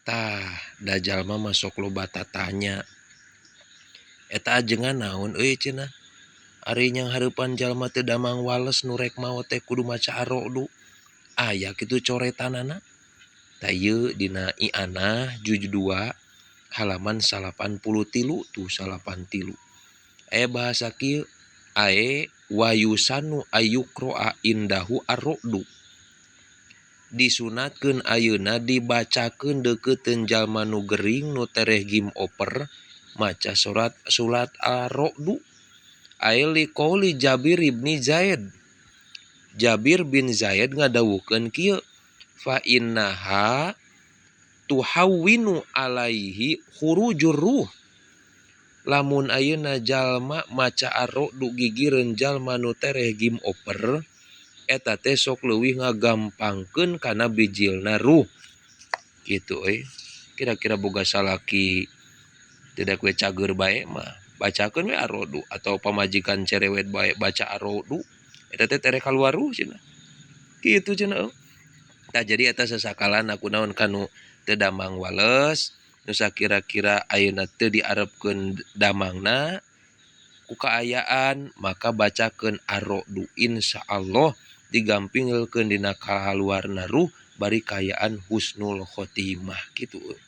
Tah, da jalma mah sok loba tatanya. Eta ajengan naon euy cenah? Ari nyanghareupan jalma teu damang wales nu rek maot teh kudu maca Ar-Ra'du. Aya kitu coretanana. Tah ieu dina I'anah juz 2 halaman 83 tuh 83. Aya bahasa kieu ae wa yusanu ayyuqra'a indahu ar-ra'du. Disunatkeun ayeuna dibacakeun deukeutkeun jalma nu gering nu tereh game over maca surat surat Ar-Ra'du. Ae liqauli Jabir ibni Zaid. Jabir bin Zaid ngadawuhkeun kieu fa innaha tuhawwinu alaihi khurujur ruh. Lamun ayeuna jalma maca Ar-Ra'du gigireun jalma nu tereh game over eta teh sok leuwih ngagampangkeun kana bijilna ruh. Kitu euy. Kira-kira boga salaki tidak we cager bae mah bacakeun we Ar-Ra'du atau pamajikan cerewet bae baca Ar-Ra'du eta teh tereh kaluar ruh cenah. Kitu cenah euy. Tah jadi eta sasakalan kunaon kanu teu damang wales nu sakira-kira ayeuna teu diarepkeun damangna ku kaayaan maka bacakeun Ar-Ra'du insyaallah digampilkeun dina kaluarna ruh bari kaayaan husnul khotimah kitu euy.